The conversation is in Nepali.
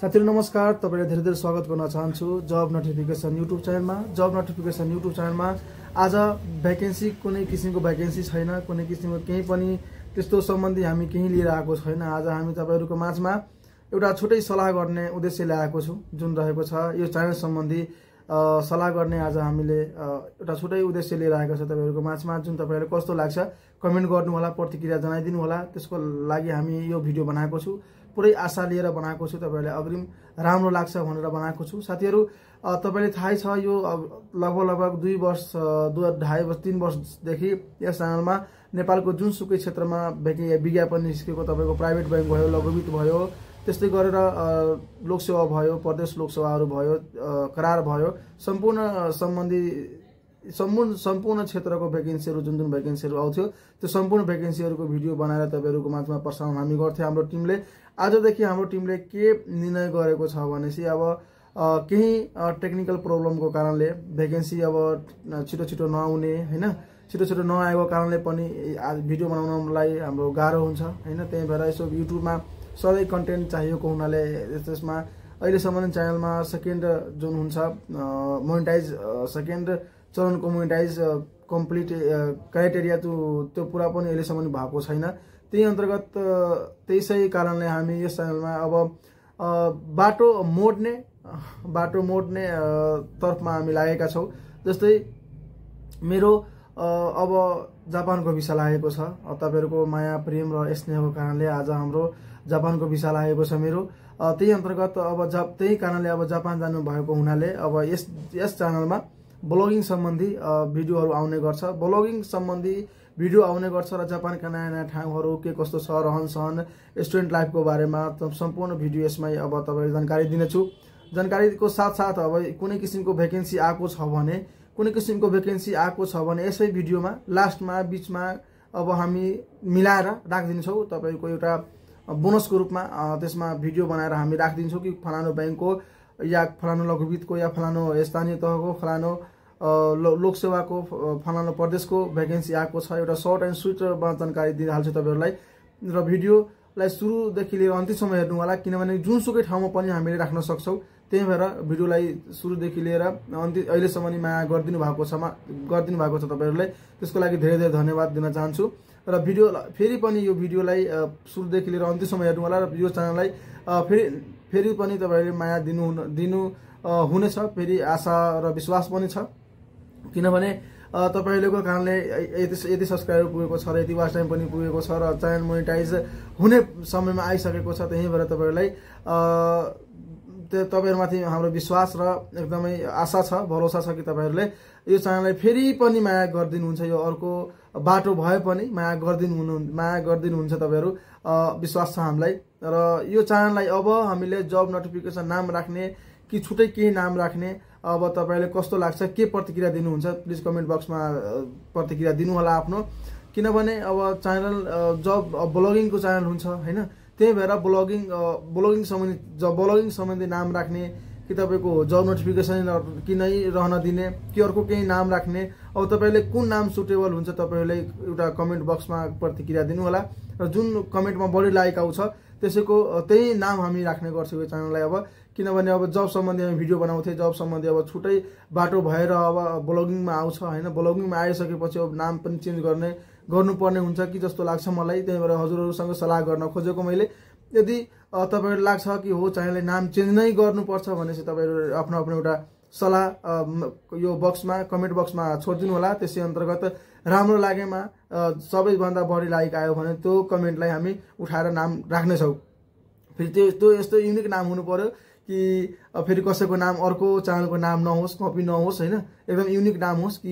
साथीहरु नमस्कार, तपाईलाई धेरै धेरै स्वागत गर्न चाहन्छु जब नोटिफिकेसन युट्युब च्यानलमा। जब नोटिफिकेसन युट्युब च्यानलमा आज भ्याकेन्सी कुनै किसिमको भ्याकेन्सी छैन, कुनै किसिमको केही पनि त्यस्तो सम्बन्धी हामी केही लिएर आएको छैन। आज हामी तपाईहरुको माझमा एउटा छुटै सल्लाह गर्ने उद्देश्यले आएको छु, जुन रहेको छ यो च्यानल सम्बन्धी सल्लाह गर्ने। आज हामीले एउटा छुटै उद्देश्य लिएर आएको छ तपाईहरुको माझमा, जुन तपाईहरुलाई कस्तो लाग्छ कमेन्ट गर्नु होला, प्रतिक्रिया जनाइदिनु होला। त्यसको लागि हामी यो भिडियो बनाएको छु, पुरै आशा लिएर बनाएको छु, तपाईहरुलाई अग्रिम राम्रो लाग्छ भनेर बनाएको छु। साथीहरु, तपाईलाई थाहै छ यो लगभग 2 वर्ष 2.5 वर्ष 3 वर्षदेखि यस च्यानलमा नेपालको जुनसुकै क्षेत्रमा विज्ञापन निस्केको, तपाईको प्राइभेट बैंक भयो, लघुवित्त भयो, त्यस्तै गरेर लोकसेवा भयो, प्रदेश लोकसेवाहरू भयो, करार भयो, सम्पूर्ण क्षेत्रको भ्याकेन्सीहरू जुन भ्याकेन्सीहरू आउँथ्यो त्यो सम्पूर्ण भ्याकेन्सीहरूको भिडियो बनाएर तपाईहरुको माझमा प्रसारण हामी गर्थ्यौं। हाम्रो टिमले आजदेखि हाम्रो टिमले के निर्णय गरेको छ भनेपछि अब केही टेक्निकल प्रब्लमको कारणले भ्याकेन्सी अब छिटो नआउने हैन, छिटो नआएको कारणले पनि भिडियो बनाउनलाई हाम्रो गाह्रो हुन्छ हैन। त्यही भएर यसो युट्युबमा सधैँ कन्टेन्ट चाहिएको हुनाले त्यसमा अहिलेसम्म च्यानलमा सेकेन्ड जुन हुन्छ मोनेटाइज सेकेन्ड चरणको मोनेटाइज कम्प्लिट क्राइटेरिया त्यो पुरा पनि अहिलेसम्म भएको छैन। त्यही अन्तर्गत त्यसै कारणले हामी यस च्यानलमा अब बाटो मोड्ने तर्फमा हामी लागेका छौं। जस्तै मेरो अब जापानको भिसा लागेको छ, तपाईहरुको माया प्रेम र स्नेहको कारणले आज हाम्रो जापानको भिसा लागेको छ मेरो। त्यही अन्तर्गत अब त्यही कारणले अब जापान जानु भएको हुनाले अब यस च्यानलमा ब्लगिङ सम्बन्धी भिडियोहरू आउने गर्छ, ब्लगिङ सम्बन्धी भिडियो आउने गर्छ र जापानका नयाँ ठाउँहरू के कस्तो छ, रहन सहन, स्टुडेन्ट लाइफको बारेमा सम्पूर्ण भिडियो यसमै अब तपाईहरुलाई जानकारी दिनेछु। जानकारीको साथसाथ अब कुनै किसिमको भ्याकेन्सी आएको छ भने यसै भिडियोमा लास्टमा बीचमा अब हामी मिलाएर राखिदिन्छौँ तपाईको एउटा बोनसको रूपमा। त्यसमा भिडियो बनाएर हामी राखिदिन्छौँ कि फलानो बैंकको या फलानो लघुवित्तको या फलानो स्थानीय तहको फलानो लोकसेवाको फलानो प्रदेशको भ्याकेन्सी आएको छ। एउटा सर्ट एन्ड स्विटमा जानकारी दिइहाल्छु तपाईहरुलाई र भिडियोलाई सुरुदेखि लिएर अन्तिमसम्म हेर्नु होला, किनभने जुनसुकै ठाउँमा पनि हामीले राख्न सक्छौं। त्यही भएर भिडियोलाई सुरुदेखि लिएर अहिलेसम्म माया गरिदिनु भएको छ तपाईहरुले, त्यसको लागि धेरै धेरै धन्यवाद दिन चाहन्छु। र भिडियो फेरि पनि यो भिडियोलाई सुरुदेखि लिएर अन्तिमसम्म हेर्नु होला र यो च्यानललाई फेरि पनि तपाईहरुले माया दिनु हुनेछ, फेरि आशा र विश्वास पनि छ। किनभने तपाईहरुको कारणले यति सब्स्क्राइबर पुगेको छ र यति वाच टाइम पनि पुगेको छ र च्यानल मोनेटाइज हुने समयमा आइसकेको छ। त्यही भएर तपाईहरुलाई तपाईहरुमाथि हाम्रो विश्वास र एकदमै आशा छ, भरोसा छ कि तपाईहरुले यो च्यानललाई फेरि पनि माया गर्दिनुहुन्छ। यो अर्को बाटो भए पनि माया गर्दिनुहुन्छ तपाईहरु, विश्वास छ हामीलाई। र यो च्यानललाई अब हामीले जब नोटिफिकेसन नाम राख्ने कि छुटै केही नाम राख्ने, अब तपाईहरुले कस्तो लाग्छ, के प्रतिक्रिया दिनुहुन्छ प्लिज कमेन्ट बक्समा प्रतिक्रिया दिनु होला आफ्नो। किनभने अब च्यानल जब ब्लगिङको च्यानल हुन्छ हैन, त्यही भएर ब्लगिङ सम्बन्धी नाम राख्ने कि तपाईको जब नोटिफिकेसन कि नै रहन दिने कि अर्को केही नाम राख्ने, अब तपाईले कुन नाम सुटेबल हुन्छ तपाईले एउटा कमेन्ट बक्समा प्रतिक्रिया दिनु होला र जुन कमेन्टमा बढी लाइक आउँछ त्यही नाम हामी राख्ने गर्छौं यो च्यानललाई। अब किनभने अब जब सम्बन्धी हामी भिडियो बनाउँथे, जब सम्बन्धी अब छुटै बाटो भएर अब ब्लगिङमा आउँछ हैन, ब्लगिङमा आइसकेपछि अब नाम पनि चेन्ज गर्नुपर्ने हुन्छ कि जस्तो लाग्छ मलाई। त्यही भएर हजुरहरुसँग सल्लाह गर्न खोजेको मैले। यदि तपाईहरुलाई लाग्छ कि हो च्यानलले नाम चेन्ज नै गर्नुपर्छ भनेपछि तपाईहरु आफ्नो एउटा सल्लाह यो बक्समा कमेन्ट बक्समा छोड्दिनु होला। त्यसै अन्तर्गत राम्रो लागेमा सबैभन्दा बढी लाइक आयो भने त्यो कमेन्टलाई हामी उठाएर नाम राख्नेछौँ। फेरि त्यो यस्तो युनिक नाम हुनु पर्यो कि फेरि कसैको नाम अर्को च्यानलको नाम नहोस्, कपी नहोस् हैन, एकदम युनिक नाम होस् कि